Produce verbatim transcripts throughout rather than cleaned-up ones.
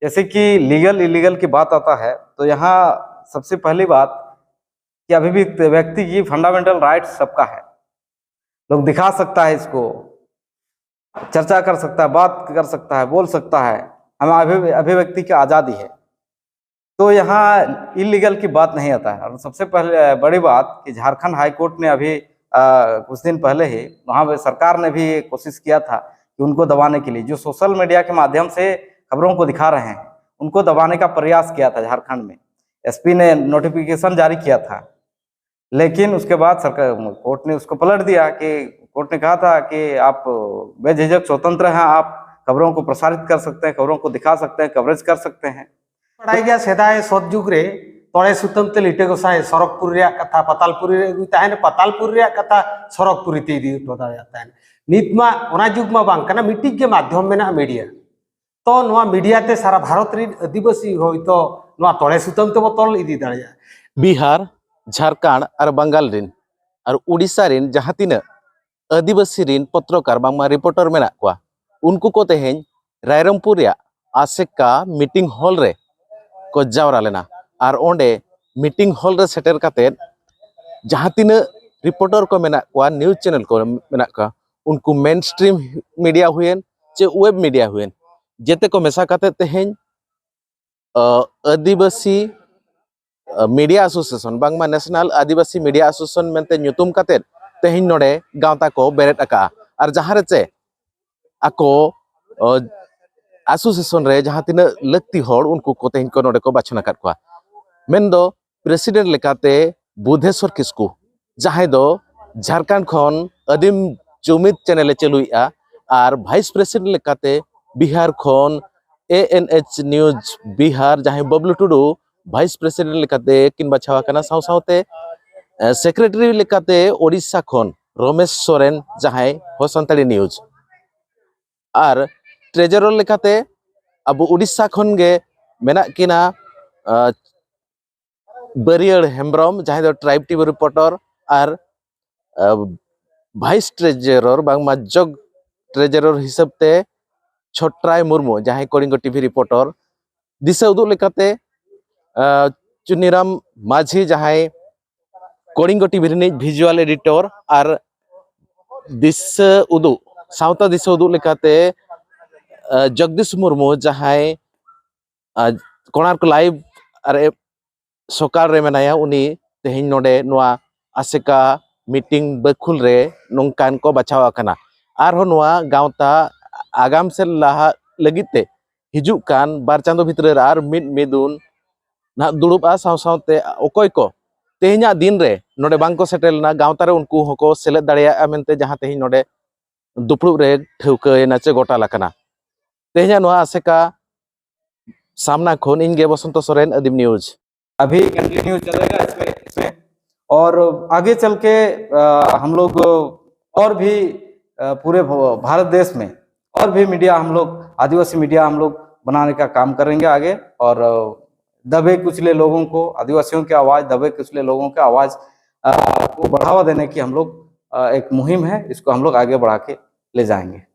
जैसे कि legal illegal की बात आता है, तो यहाँ सबसे पहली बात कि अभी भी व्यक्ति की फंडामेंटल राइट्स सबका है। लोग दिखा सकता है इसको, चर्चा कर सकता है, बात कर सकता है, बोल सकता है। हमें अभि अभिव्यक्ति की आज़ादी है। तो यहाँ इलीगल की बात नहीं आता है। और सबसे पहले बड़ी बात कि झारखंड हाई कोर्ट ने अभी आ, कुछ दिन पहले ही वहाँ पे सरकार ने भी कोशिश किया था कि उनको दबाने के लिए, जो सोशल मीडिया के माध्यम से खबरों को दिखा रहे हैं, उनको दबाने का प्रयास किया था झारखंड में। एसपी ने नोटिफिकेशन जारी किया था, लेकिन उसके बाद सरकार, कोर्ट ने उसको पलट दिया कि कोर्ट ने कहा था कि आप बेझिझक स्वतंत्र हैं, आप खबरों को प्रसारित कर सकते हैं, खबरों को दिखा सकते हैं, कवरेज कर सकते हैं। ᱵᱟᱲᱟᱭ ᱜᱮᱭᱟ, ᱥᱮᱫᱟᱭ ᱥᱚᱛ ᱡᱩᱜᱽ ᱨᱮ ᱛᱚᱲᱮ ᱥᱩᱛᱟᱹᱢ ᱛᱮ ᱞᱤᱴᱟᱹ ᱜᱚᱸᱥᱟᱭ ᱥᱚᱨᱚᱜᱽᱯᱩᱨᱤ ᱨᱮᱭᱟᱜ ᱠᱟᱛᱷᱟ ᱯᱟᱛᱟᱞᱯᱩᱨᱤ ᱨᱮ ᱟᱹᱜᱩᱭ ᱛᱟᱦᱮᱱ, ᱯᱟᱛᱟᱞᱯᱩᱨᱤ ᱨᱮᱭᱟᱜ ᱠᱟᱛᱷᱟ ᱥᱚᱨᱚᱜᱽᱯᱩᱨᱤ ᱛᱮ ᱤᱫᱤ ᱦᱚᱴᱚ ᱫᱟᱲᱮᱭᱟᱜ ᱛᱟᱦᱮᱱ᱾ ᱱᱤᱛ ᱢᱟ ᱚᱱᱟ ᱡᱩᱜᱽ ᱢᱟ ᱵᱟᱝ ᱠᱟᱱᱟ, ᱢᱤᱫᱴᱤᱡ ᱜᱮ ᱢᱟᱫᱽᱫᱷᱚᱢ ᱢᱮᱱᱟᱜᱼᱟ, ᱢᱤᱰᱤᱭᱟ᱾ ᱛᱚ ᱱᱚᱣᱟ ᱢᱤᱰᱤᱭᱟ ᱛᱮ ᱥᱟᱨᱟ ᱵᱷᱟᱨᱚᱛ ᱨᱤᱱ ᱟᱹᱫᱤᱵᱟᱹᱥᱤ ᱦᱚᱭᱛᱚ ᱱᱚᱣᱟ ᱛᱚᱲᱮ ᱥᱩᱛᱟᱹᱢ ᱛᱮᱵᱚ ᱛᱚᱞ ᱤᱫᱤ ᱫᱟᱲᱮᱭᱟᱜᱼᱟ᱾ ᱵᱤᱦᱟᱨ, ᱡᱷᱟᱲᱠᱷᱚᱸᱰ ᱟᱨ ᱵᱟᱝᱜᱟᱞ ᱨᱤᱱ ᱟᱨ ᱩᱰᱤᱥᱟ ᱨᱤᱱ ᱡᱟᱦᱟᱸ ᱛᱤᱱᱟᱹᱜ ᱟᱹᱫᱤᱵᱟᱹᱥᱤ ᱨᱤᱱ ᱯᱚᱛᱨᱚᱠᱟᱨ ᱵᱟᱝᱢᱟ ᱨᱤᱯᱳᱨᱴᱟᱨ ᱢᱮᱱᱟᱜ ᱠᱚᱣᱟ, ᱩᱱᱠᱩ ᱠᱚ ᱛᱮᱦᱮᱧ ᱨᱟᱭᱨᱚᱝᱯᱩᱨ ᱨᱮᱭᱟᱜ ᱟᱥᱮᱠᱟ ᱢᱤᱴᱤᱝ ᱦᱚᱞ ᱨᱮ ᱠᱚ ᱡᱟᱣᱨᱟ ᱞᱮᱱᱟ᱾ ᱟᱨ ᱚᱸᱰᱮ ᱢᱤᱴᱤᱝ ᱦᱚᱞ ᱨᱮ ᱥᱮᱴᱮᱨ ᱠᱟᱛᱮᱫ ᱡᱟᱦᱟᱸ ᱛᱤᱱᱟᱹᱜ ᱨᱤᱯᱳᱨᱴᱟᱨ ᱠᱚ ᱢᱮᱱᱟᱜ ᱠᱚᱣᱟ, ᱱᱤᱭᱩᱡᱽ ᱪᱮᱱᱮᱞ ᱠᱚ ᱢᱮᱱᱟᱜ ᱠᱚᱣᱟ, ᱩᱱᱠᱩ ᱢᱮᱱ ᱥᱴᱨᱤᱢ ᱢᱤᱰᱤᱭᱟ ᱦᱩᱭᱮᱱ ᱪᱮ ᱳᱭᱮᱵ ᱢᱤᱰᱤᱭᱟ ᱦᱩᱭᱮᱱ, ᱡᱮᱛᱮ ᱠᱚ ᱢᱮᱥᱟ ᱠᱟᱛᱮᱫ ᱛᱮᱦᱮᱧ ᱟᱹᱫᱤᱵᱟᱹᱥᱤ ᱢᱤᱰᱤᱭᱟ ᱮᱥᱳᱥᱤᱭᱮᱥᱚᱱ, ᱵᱟᱝᱢᱟ ᱱᱮᱥᱱᱟᱞ ᱟᱹᱫᱤᱵᱟᱹᱥᱤ ᱢᱤᱰᱤᱭᱟ ᱮᱥᱳᱥᱤᱭᱮᱥᱚᱱ ᱢᱮᱱᱛᱮ ᱧᱩᱛᱩᱢ ᱠᱟᱛᱮᱫ ᱛᱮᱦᱮᱧ ᱱᱚᱰᱮ ᱜᱟᱶᱛᱟ ᱠᱚ ᱵᱮᱨᱮᱫ ᱟᱠᱟᱫᱼᱟ᱾ ᱟᱨ ᱡᱟᱦᱟᱸ ᱨᱮ ᱪᱮ ᱟᱠᱚ ᱮᱥᱳᱥᱤᱭᱮᱥᱚᱱ ᱨᱮ ᱡᱟᱦᱟᱸ ᱛᱤᱱᱟᱹᱜ ᱞᱟᱹᱠᱛᱤ ᱦᱚᱲ, ᱩᱱᱠᱩ ᱠᱚ ᱛᱮᱦᱮᱧ ᱠᱚ ᱱᱚᱰᱮ ᱠᱚ ᱵᱟᱪᱷᱚᱱ ᱟᱠᱟᱫ ᱠᱚᱣᱟ᱾ ᱢᱮᱱᱫᱚ ᱯᱨᱮᱥᱤᱰᱮᱱᱴ ᱞᱮᱠᱟᱛᱮ ᱵᱩᱫᱷᱮᱥᱚᱨ ᱠᱤᱥᱠᱩ, ᱡᱟᱦᱟᱸᱭ ᱫᱚ ᱡᱷᱟᱲᱠᱷᱚᱸᱰ ᱠᱷᱚᱱ ᱟᱹᱫᱤᱢ ᱡᱩᱢᱤᱫ ᱪᱮᱱᱮᱞ ᱮ ᱪᱟᱹᱞᱩᱭᱮᱫᱼᱟ, ᱟᱨ ᱵᱷᱟᱭᱤᱥ ᱯᱨᱮᱥᱤᱰᱮᱱᱴ ᱞᱮᱠᱟᱛᱮ ᱵᱤᱦᱟᱨ ᱠᱷᱚᱱ ᱮ ᱮᱱ ᱮᱭᱤᱪ ᱱᱤᱭᱩᱡᱽ ᱵᱤᱦᱟᱨ, ᱡᱟᱦᱟᱸᱭ ᱵᱟᱵᱞᱩ ᱴᱩᱰᱩ ᱵᱷᱟᱭᱤᱥ ᱯᱨᱮᱥᱤᱰᱮᱱᱴ ᱞᱮᱠᱟᱛᱮ ᱠᱤᱱ ᱵᱟᱪᱷᱟᱣ ᱟᱠᱟᱱᱟ᱾ ᱥᱟᱶ ᱥᱟᱶᱛᱮ ᱥᱮᱠᱨᱮᱴᱟᱨᱤ ᱞᱮᱠᱟᱛᱮ ᱳᱰᱤᱥᱟ ᱠᱷᱚᱱ ᱨᱚᱢᱮᱥ ᱥᱚᱨᱮᱱ, ᱡᱟᱦᱟᱸᱭ ᱦᱚ ᱥᱟᱱᱛᱟᱲᱤ ᱱᱤᱭᱩᱡᱽ, ᱟᱨ ᱴᱨᱮᱡᱟᱨᱚᱨ ᱞᱮᱠᱟᱛᱮ ᱟᱵᱚ ᱳᱰᱤᱥᱟ ᱠᱷᱚᱱ ᱜᱮ ᱢᱮᱱᱟᱜ ᱠᱤᱱᱟ ᱵᱟᱹᱨᱤᱭᱟᱹᱲ ᱦᱮᱢᱵᱨᱚᱢ, ᱡᱟᱦᱟᱸᱭ ᱫᱚ ᱴᱨᱟᱭᱤᱵᱽ ᱴᱤᱵᱷᱤ ᱨᱤᱯᱳᱨᱴᱚᱨ, ᱟᱨ ᱵᱷᱟᱭᱤᱥ ᱴᱨᱮᱡᱟᱨᱚᱨ ᱵᱟᱝᱢᱟ ᱡᱚᱜᱽ ᱴᱨᱮᱡᱟᱨᱚᱨ ᱦᱤᱥᱟᱹᱵ ᱛᱮ ᱪᱷᱚᱴᱨᱟᱭ ᱢᱩᱨᱢᱩ, ᱡᱟᱦᱟᱸᱭ ᱠᱚᱞᱤᱝᱜᱚ ᱴᱤᱵᱷᱤ ᱨᱤᱯᱳᱨᱴᱚᱨ, ᱫᱤᱥᱟᱹ ᱩᱫᱩᱜ ᱞᱮᱠᱟᱛᱮ ᱪᱩᱱᱤᱨᱟᱢ ᱢᱟᱹᱡᱷᱤ, ᱡᱟᱦᱟᱸᱭ ᱠᱚᱲᱤᱝᱜᱚ ᱴᱤᱵᱷᱤ ᱨᱤᱱᱤᱡ ᱵᱷᱤᱡᱩᱣᱟᱞ ᱮᱰᱤᱴᱚᱨ, ᱟᱨ ᱫᱤᱥᱟᱹ ᱩᱫᱩᱜ, ᱥᱟᱶᱛᱟ ᱫᱤᱥᱟᱹ ᱩᱫᱩᱜ ᱞᱮᱠᱟᱛᱮ ᱡᱚᱜᱽᱫᱤᱥ ᱢᱩᱨᱢᱩ, ᱡᱟᱦᱟᱸᱭ ᱠᱚᱱᱟᱨᱠ ᱞᱟᱭᱤᱵᱷ ᱟᱨ ᱥᱚᱠᱟᱞ ᱨᱮ ᱢᱮᱱᱟᱭᱟ, ᱩᱱᱤ ᱛᱮᱦᱮᱧ ᱱᱚᱰᱮ ᱱᱚᱣᱟ ᱟᱥᱮᱠᱟ ᱢᱤᱴᱤᱝ ᱵᱟᱹᱠᱷᱩᱞ ᱨᱮ ᱱᱚᱝᱠᱟᱱ ᱠᱚ ᱵᱟᱪᱷᱟᱣ ᱟᱠᱟᱱᱟ᱾ ᱟᱨᱦᱚᱸ ᱱᱚᱣᱟ ᱜᱟᱶᱛᱟ ᱟᱜᱟᱢ ᱥᱮᱫ ᱞᱟᱦᱟ ᱞᱟᱹᱜᱤᱫ ᱛᱮ ᱦᱤᱡᱩᱜ ᱠᱟᱱ ᱵᱟᱨ ᱪᱟᱸᱫᱚ ᱵᱷᱤᱛᱨᱤ ᱨᱮ ᱟᱨ ᱢᱤᱫ ᱢᱤᱫᱩᱱ ᱱᱟᱦᱟᱜ ᱫᱩᱲᱩᱵᱼᱟ᱾ ᱥᱟᱶ ᱥᱟᱶᱛᱮ ᱚᱠᱚᱭ ᱠᱚ ᱛᱮᱦᱮᱧᱟᱜ ᱫᱤᱱ ᱨᱮ ᱱᱚᱰᱮ ᱵᱟᱝ ᱠᱚ ᱥᱮᱴᱮᱨ ᱞᱮᱱᱟ, ᱜᱟᱶᱛᱟ ᱨᱮ ᱩᱱᱠᱩ ᱦᱚᱸᱠᱚ ᱥᱮᱞᱮᱫ ᱫᱟᱲᱮᱭᱟᱜᱼᱟ ᱢᱮᱱᱛᱮ ᱡᱟᱦᱟᱸ ᱛᱮᱦᱮᱧ ᱱᱚᱰᱮ ᱫᱩᱯᱲᱩᱵ ᱨᱮ ᱴᱷᱟᱹᱣᱠᱟᱹᱭᱮᱱᱟ ᱪᱮ ᱜᱚᱴᱟ ᱟᱠᱟᱱᱟ᱾ ᱛᱮᱦᱮᱧᱟᱜ ᱱᱚᱣᱟ ᱟᱥᱮᱠᱟ ᱥᱟᱢᱱᱟ ᱠᱷᱚᱱ ᱤᱧ ᱜᱮ ᱵᱚᱥᱚᱱᱛᱚ ᱥᱚᱨᱮᱱ, ᱟᱹᱫᱤᱢ ᱱᱤᱭᱩᱡᱽ᱾ अभी कंटिन्यू चलेगा इसमें, इसमें। और आगे चल के, अ, हम लोग और भी, अ, पूरे भ-, भारत देश में और भी मीडिया हम लोग, आदिवासी मीडिया हम लोग बनाने का काम करेंगे आगे। और, अ, दबे कुचले लोगों को, आदिवासियों की आवाज़, दबे कुचले लोगों की आवाज़, अ, को बढ़ावा देने की हम लोग, अ, एक मुहिम है, इसको हम लोग आगे बढ़ा के ले जाएंगे।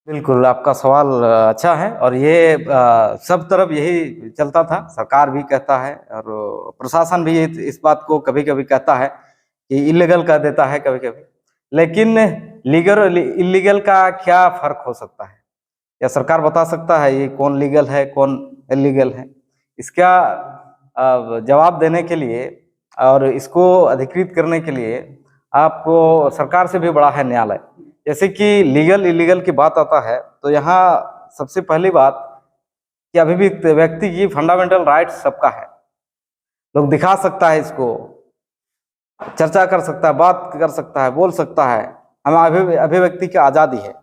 बिल्कुल, आपका सवाल, अ, अच्छा है। और ये, अ, सब तरफ यही चलता था, सरकार भी कहता है और प्रशासन भी इस बात को कभी-कभी कहता है कि इलीगल कह देता है कभी-कभी। लेकिन लीगल, इलीगल का क्या फ़र्क हो सकता है? या सरकार बता सकता है ये कौन लीगल है, कौन इलीगल है? इसका, अ, जवाब देने के लिए और इसको अधिकृत करने के लिए आपको सरकार से भी बड़ा है न्यायालय। जैसे कि लीगल इलीगल की बात आता है, तो यहाँ सबसे पहली बात कि अभी भी व्यक्ति की फंडामेंटल राइट्स सबका है। लोग दिखा सकता है इसको, चर्चा कर सकता है, बात कर सकता है, बोल सकता है, हम अभि-, अभिव्यक्ति की आज़ादी है।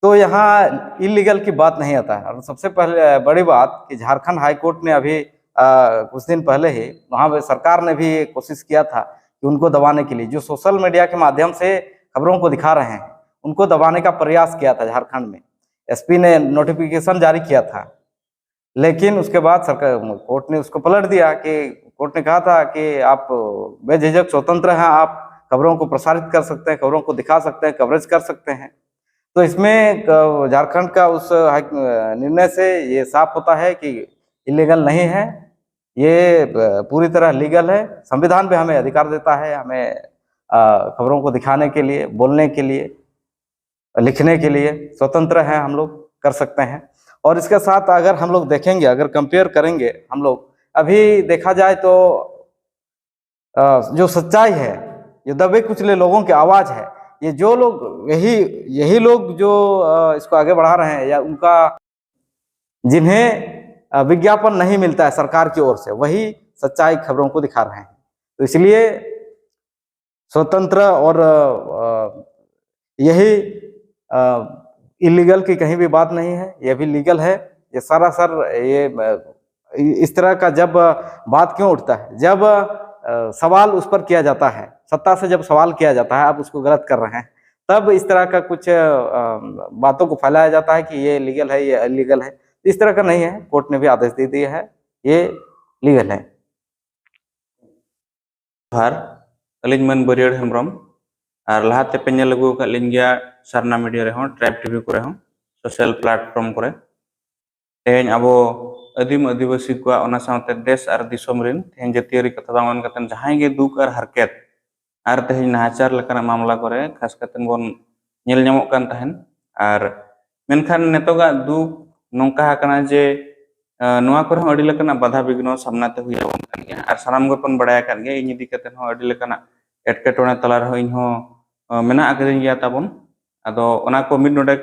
तो यहाँ इलीगल की बात नहीं आता है। और सबसे पहले बड़ी बात कि झारखंड हाई कोर्ट ने अभी, अ, कुछ दिन पहले ही वहाँ पे सरकार ने भी कोशिश किया था कि उनको दबाने के लिए, जो सोशल मीडिया के माध्यम से खबरों को दिखा रहे हैं, उनको दबाने का प्रयास किया था झारखंड में। एसपी ने नोटिफिकेशन जारी किया था, लेकिन उसके बाद सरकार, कोर्ट ने उसको पलट दिया कि कोर्ट ने कहा था कि आप बेझिझक स्वतंत्र हैं, आप खबरों को प्रसारित कर सकते हैं, खबरों को दिखा सकते हैं, कवरेज कर सकते हैं। तो इसमें अ, झारखंड का उस हाई- निर्णय से ये साफ होता है कि इलीगल नहीं है, ये अ, पूरी तरह लीगल है। संविधान भी हमें अधिकार देता है, हमें अ, खबरों को दिखाने के लिए, बोलने के लिए, लिखने के लिए स्वतंत्र हैं हम लोग, कर सकते हैं। और इसके साथ अगर हम लोग देखेंगे, अगर कंपेयर करेंगे हम लोग, अभी देखा जाए तो अ, जो सच्चाई है, जो दबे कुचले लोगों की आवाज है, ये जो लोग, यही यही लोग जो अ, इसको आगे बढ़ा रहे हैं, या उनका, जिन्हें अ, विज्ञापन नहीं मिलता है सरकार की ओर से, वही सच्चाई खबरों को दिखा रहे हैं। तो इसलिए स्वतंत्र और अ, यही इलीगल की कहीं भी बात नहीं है, ये भी लीगल है। ये सारा सर, ये अ, इस तरह का जब बात क्यों उठता है, जब अ, सवाल उस पर किया जाता है, सत्ता से जब सवाल किया जाता है, आप उसको गलत कर रहे हैं, तब इस तरह का कुछ अ, बातों को फैलाया जाता है कि ये लीगल है, ये इलीगल है। इस तरह का नहीं है, कोर्ट ने भी आदेश दे दिया है, ये लीगल है। ᱡᱚᱦᱟᱨ, ᱟᱹᱞᱤᱧ ᱢᱟᱹᱱ ᱵᱟᱹᱨᱭᱟᱹᱲ ᱦᱮᱢᱵᱨᱚᱢ᱾ ᱟᱨ ᱞᱟᱦᱟᱛᱮ ᱯᱮ ᱧᱮᱞ ᱟᱹᱜᱩ ᱟᱠᱟᱫ ᱞᱤᱧ ᱜᱮᱭᱟ ᱥᱟᱨᱱᱟ ᱢᱤᱰᱤᱭᱟ ᱨᱮᱦᱚᱸ, ᱴᱨᱟᱭᱤᱵᱽ ᱴᱤᱵᱷᱤ ᱠᱚᱨᱮ ᱦᱚᱸ, ᱥᱳᱥᱟᱞ ᱯᱞᱟᱴᱯᱷᱚᱨᱢ ᱠᱚᱨᱮ᱾ ᱛᱮᱦᱮᱧ ᱟᱵᱚ ᱟᱹᱫᱤᱢ ᱟᱹᱫᱤᱵᱟᱹᱥᱤ ᱠᱚᱣᱟᱜ, ᱚᱱᱟ ᱥᱟᱶᱛᱮ ᱫᱮᱥ ᱟᱨ ᱫᱤᱥᱚᱢ ᱨᱮᱱ ᱛᱮᱦᱮᱧ ᱡᱟᱹᱛᱤᱭᱟᱹᱨᱤ ᱠᱟᱛᱷᱟ ᱵᱟᱝ ᱢᱮᱱ ᱠᱟᱛᱮ ᱡᱟᱦᱟᱸᱭ ᱜᱮ ᱫᱩᱠ ᱟᱨ ᱦᱟᱨᱠᱮᱛ ᱟᱨ ᱛᱮᱦᱮᱧ ᱱᱟᱦᱟᱪᱟᱨ ᱞᱮᱠᱟᱱᱟᱜ ᱢᱟᱢᱞᱟ ᱠᱚᱨᱮ ᱠᱷᱟᱥ ᱠᱟᱛᱮ ᱵᱚᱱ ᱧᱮᱞ ᱧᱟᱢᱚᱜ ᱠᱟᱱ ᱛᱟᱦᱮᱱ᱾ ᱟᱨ ᱢᱮᱱᱠᱷᱟᱱ ᱱᱤᱛᱚᱜᱟᱜ ᱫᱩᱠ ᱱᱚᱝᱠᱟ ᱟᱠᱟᱱᱟ ᱡᱮ, ᱟᱸ, ᱱᱚᱣᱟ ᱠᱚᱨᱮ ᱦᱚᱸ ᱟᱹᱰᱤ ᱞᱮᱠᱟᱱᱟᱜ ᱵᱟᱫᱷᱟ ᱵᱤᱜᱷᱱᱚ ᱥᱟᱢᱱᱟ ᱛᱮ ᱦᱩᱭ ᱟᱵᱚᱱ ᱠᱟᱱ ᱜᱮᱭᱟ᱾ ᱟᱨ ᱥᱟᱱᱟᱢ ᱜᱮᱵᱚᱱ ᱵᱟᱲᱟᱭ ᱟᱠᱟᱫ ᱜᱮᱭᱟ, ᱤᱧ ᱤᱫᱤ ᱠᱟᱛᱮ ᱦᱚᱸ ᱟᱹᱰᱤ ᱞᱮᱠᱟᱱᱟᱜ ᱮᱴᱠᱮᱴᱚᱬᱮ ᱛᱟᱞᱟ ᱨᱮᱦᱚᱸ ᱤᱧ ᱦᱚᱸ, ᱟᱸ, ᱢᱮᱱᱟᱜ ᱟᱠᱟᱫᱤᱧ ᱜᱮᱭᱟ ᱛᱟᱵᱚᱱ᱾ ᱟᱫᱚ ᱚᱱᱟ ᱠᱚ ᱢᱤᱫ ᱱᱚᱰᱮ,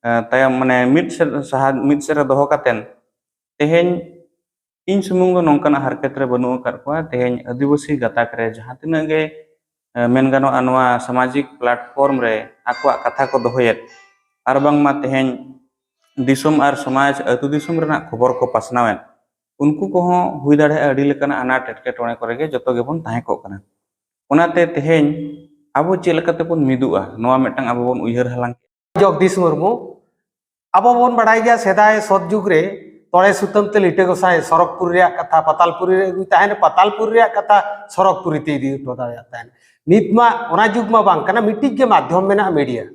ᱟᱸ, ᱛᱟᱭᱚᱢ, ᱢᱟᱱᱮ, ᱢᱤᱫ ᱥᱮᱫ ᱥᱟᱦᱟ, ᱢᱤᱫ ᱥᱮᱫ ᱨᱮ ᱫᱚᱦᱚ ᱠᱟᱛᱮᱱ, ᱛᱮᱦᱮᱧ ᱤᱧ ᱥᱩᱢᱩᱝ ᱫᱚ ᱱᱚᱝᱠᱟᱱᱟᱜ ᱦᱟᱨᱠᱮᱛ ᱨᱮ ᱵᱟᱹᱱᱩᱜ ᱟᱠᱟᱫ ᱠᱚᱣᱟ᱾ ᱛᱮᱦᱮᱧ ᱟᱹᱫᱤᱵᱟᱹᱥᱤ ᱜᱟᱛᱟᱠ ᱨᱮ ᱡᱟᱦᱟᱸ ᱛᱤᱱᱟᱹᱜ ᱜᱮ, ᱮ, ᱢᱮᱱ ᱜᱟᱱᱚᱜᱼᱟ, ᱱᱚᱣᱟ ᱥᱟᱢᱟᱡᱤᱠ ᱯᱞᱟᱴᱯᱷᱚᱨᱢ ᱨᱮ ᱟᱠᱚᱣᱟᱜ ᱠᱟᱛᱷᱟ ᱠᱚ ᱫᱚᱦᱚᱭᱮᱫ, ᱟᱨ ᱵᱟᱝᱢᱟ ᱛᱮᱦᱮᱧ ᱫᱤᱥᱚᱢ ᱟᱨ ᱥᱚᱢᱟᱡᱽ, ᱟᱹᱛᱩ ᱫᱤᱥᱚᱢ ᱨᱮᱱᱟᱜ ᱠᱷᱚᱵᱚᱨ ᱠᱚ ᱯᱟᱥᱱᱟᱣᱮᱫ, ᱩᱱᱠᱩ ᱠᱚᱦᱚᱸ ᱦᱩᱭ ᱫᱟᱲᱮᱭᱟᱜᱼᱟ ᱟᱹᱰᱤ ᱞᱮᱠᱟᱱᱟᱜ ᱟᱱᱟᱴ ᱮᱴᱠᱮᱴᱚᱬᱮ ᱠᱚᱨᱮ ᱜᱮ ᱡᱚᱛᱚ ᱜᱮᱵᱚᱱ ᱛᱟᱦᱮᱸ ᱠᱚᱜ ᱠᱟᱱᱟ᱾ ᱚᱱᱟᱛᱮ ᱛᱮᱦᱮᱧ ᱟᱵᱚ ᱪᱮᱫ ᱞᱮᱠᱟᱛᱮᱵᱚᱱ ᱢᱤᱫᱚᱜᱼᱟ, ᱱᱚᱣᱟ ᱢᱤᱫᱴᱟᱝ ᱟᱵᱚ ᱵᱚᱱ ᱩᱭᱦᱟᱹᱨ ᱦᱟᱞᱟᱝ ᱠᱮᱫᱟ᱾ ᱡᱚᱜᱽᱫᱤᱥ ᱢᱩᱨᱢᱩ, ᱟᱵᱚ ᱵᱚᱱ ᱵᱟᱲᱟᱭ ᱜᱮᱭᱟ, ᱥᱮᱫᱟᱭ ᱥᱚᱛ ᱡᱩᱜᱽ ᱨᱮ ᱛᱚᱲᱮ ᱥᱩᱛᱟᱹᱢ ᱛᱮ ᱞᱤᱴᱟᱹ ᱜᱚᱸᱥᱟᱭ ᱥᱚᱨᱚᱜᱽᱯᱩᱨ ᱨᱮᱭᱟᱜ ᱠᱟᱛᱷᱟ ᱯᱟᱛᱟᱞᱯᱩᱨᱤ ᱨᱮ ᱟᱹᱜᱩᱭ ᱛᱟᱦᱮᱱ, ᱯᱟᱛᱟᱞᱯᱩᱨᱤ ᱨᱮᱭᱟᱜ ᱠᱟᱛᱷᱟ ᱥᱚᱨᱚᱜᱽᱯᱩᱨᱤ ᱛᱮ ᱤᱫᱤ ᱦᱚᱴᱚ ᱫᱟᱲᱮᱭᱟᱜ ᱛᱟᱦᱮᱱ᱾ ᱱᱤᱛ ᱢᱟ ᱚᱱᱟ ᱡᱩᱜᱽ ᱢᱟ ᱵᱟᱝ ᱠᱟᱱᱟ, ᱢᱤᱫᱴᱤᱡ ᱜᱮ ᱢᱟᱫᱽᱫᱷᱚᱢ ᱢᱮᱱᱟᱜᱼᱟ, ᱢᱤᱰᱤᱭᱟ᱾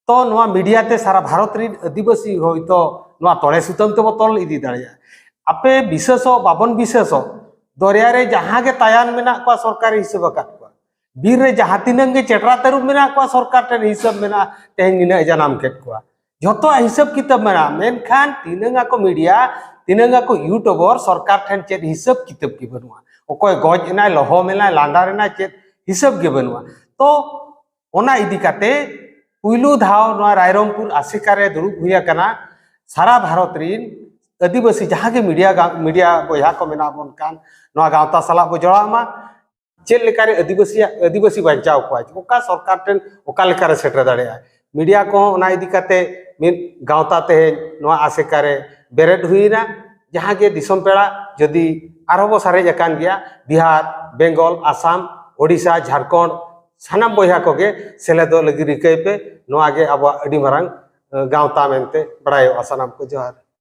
ᱛᱚ ᱱᱚᱣᱟ ᱢᱤᱰᱤᱭᱟ ᱛᱮ ᱥᱟᱨᱟ ᱵᱷᱟᱨᱚᱛ ᱨᱤᱱ ᱟᱹᱫᱤᱵᱟᱹᱥᱤ ᱦᱚᱭᱛᱚ ᱱᱚᱣᱟ ᱛᱚᱲᱮ ᱥᱩᱛᱟᱹᱢ ᱛᱮᱵᱚ ᱛᱚᱞ ᱤᱫᱤ ᱫᱟᱲᱮᱭᱟᱜᱼᱟ᱾ ᱟᱯᱮ ᱵᱤᱥᱟᱹᱥᱚᱜ ᱵᱟᱵᱚᱱ ᱵᱤᱥᱟᱹᱥᱚᱜ, ᱫᱚᱨᱭᱟ ᱨᱮ ᱡᱟᱦᱟᱸ ᱜᱮ ᱛᱟᱭᱟᱱ ᱢᱮᱱᱟᱜ ᱠᱚᱣᱟ ᱥᱚᱨᱠᱟᱨᱮ ᱦᱤᱥᱟᱹᱵ ᱟᱠᱟᱫ ᱠᱚᱣᱟ, ᱵᱤᱨ ᱨᱮ ᱡᱟᱦᱟᱸ ᱛᱤᱱᱟᱹᱝ ᱜᱮ ᱪᱮᱴᱨᱟ ᱛᱟᱹᱨᱩᱵ ᱢᱮᱱᱟᱜ ᱠᱚᱣᱟ ᱥᱚᱨᱠᱟᱨ ᱴᱷᱮᱱ ᱦᱤᱥᱟᱹᱵ ᱢᱮᱱᱟᱜᱼᱟ, ᱛᱮᱦᱮᱧ ᱱᱤᱱᱟᱹᱜ ᱮ ᱡᱟᱱᱟᱢ ᱠᱮᱫ ᱠᱚᱣᱟ, ᱡᱷᱚᱛᱚᱣᱟᱜ ᱦᱤᱥᱟᱹᱵ ᱠᱤᱛᱟᱹᱵ ᱢᱮᱱᱟᱜᱼᱟ᱾ ᱢᱮᱱᱠᱷᱟᱱ ᱛᱤᱱᱟᱹᱝ ᱟᱠᱚ ᱢᱤᱰᱤᱭᱟ, ᱛᱤᱱᱟᱹᱝ ᱟᱠᱚ ᱤᱭᱩᱴᱩᱵᱚᱨ, ᱥᱚᱨᱠᱟᱨ ᱴᱷᱮᱱ ᱪᱮᱫ ᱦᱤᱥᱟᱹᱵ ᱠᱤᱛᱟᱹᱵ ᱜᱮ ᱵᱟᱹᱱᱩᱜᱼᱟ᱾ ᱚᱠᱚᱭ ᱜᱚᱡ ᱮᱱᱟᱭ, ᱞᱚᱦᱚᱢ ᱮᱱᱟᱭ, ᱞᱟᱸᱰᱟᱨ ᱮᱱᱟᱭ, ᱪᱮᱫ ᱦᱤᱥᱟᱹᱵ ᱜᱮ ᱵᱟᱹᱱᱩᱜᱼᱟ᱾ ᱛᱚ ᱚᱱᱟ ᱤᱫᱤ ᱠᱟᱛᱮ ᱯᱩᱭᱞᱩ ᱫᱷᱟᱣ ᱱᱚᱣᱟ ᱨᱟᱭᱨᱚᱝᱯᱩᱨ ᱟᱥᱮᱠᱟ ᱨᱮ ᱫᱩᱲᱩᱵ ᱦᱩᱭ ᱟᱠᱟᱱᱟ᱾ ᱥᱟᱨᱟ ᱵᱷᱟᱨᱚᱛ ᱨᱤᱱ ᱟᱹᱫᱤᱵᱟᱹᱥᱤ ᱡᱟᱦᱟᱸ ᱜᱮ ᱢᱤᱰᱤᱭᱟ ᱜᱟ-, ᱢᱤᱰᱤᱭᱟ ᱵᱚᱭᱦᱟ ᱠᱚ ᱢᱮᱱᱟᱜ ᱵᱚᱱ ᱠᱟᱱ, ᱱᱚᱣᱟ ᱜᱟᱶᱛᱟ ᱥᱟᱞᱟᱜ ᱵᱚ ᱡᱚᱲᱟᱣ ᱢᱟ᱾ ᱪᱮᱫ ᱞᱮᱠᱟᱨᱮ ᱟᱹᱫᱤᱵᱟᱹᱥᱤᱭᱟᱜ, ᱟᱹᱫᱤᱵᱟᱹᱥᱤ ᱵᱟᱧᱪᱟᱣ ᱠᱚᱣᱟ, ᱚᱠᱟ ᱥᱚᱨᱠᱟᱨ ᱴᱷᱮᱱ ᱚᱠᱟ ᱞᱮᱠᱟᱨᱮ ᱥᱮᱴᱮᱨ ᱫᱟᱲᱮᱭᱟᱜᱼᱟ᱾ ᱢᱤᱰᱤᱭᱟ ᱠᱚᱦᱚᱸ ᱚᱱᱟ ᱤᱫᱤ ᱠᱟᱛᱮ ᱢᱤᱫ ᱜᱟᱶᱛᱟ ᱛᱮᱦᱮᱧ ᱱᱚᱣᱟ ᱟᱥᱮᱠᱟ ᱨᱮ ᱵᱮᱨᱮᱫ ᱦᱩᱭᱮᱱᱟ᱾ ᱡᱟᱦᱟᱸ ᱜᱮ ᱫᱤᱥᱚᱢ ᱯᱮᱲᱟ ᱡᱩᱫᱤ ᱟᱨᱦᱚᱸ ᱵᱚ ᱥᱟᱨᱮᱡ ᱟᱠᱟᱱ ᱜᱮᱭᱟ, ᱵᱤᱦᱟᱨ, ᱵᱮᱝᱜᱚᱞ, ᱟᱥᱟᱢ, ᱳᱰᱤᱥᱟ, ᱡᱷᱟᱲᱠᱷᱚᱸᱰ, ᱥᱟᱱᱟᱢ ᱵᱚᱭᱦᱟ ᱠᱚᱜᱮ ᱥᱮᱞᱮᱫᱚᱜ ᱞᱟᱹᱜᱤᱫ ᱨᱤᱠᱟᱹᱭ ᱯᱮ᱾ ᱱᱚᱣᱟ ᱜᱮ ᱟᱵᱚᱣᱟᱜ ᱟᱹᱰᱤ ᱢᱟᱨᱟᱝ, ᱮ, ᱜᱟᱶᱛᱟ ᱢᱮᱱᱛᱮ ᱵᱟᱲᱟᱭᱚᱜᱼᱟ᱾ ᱥᱟᱱᱟᱢ ᱠᱚ ᱡᱚᱦᱟᱨ᱾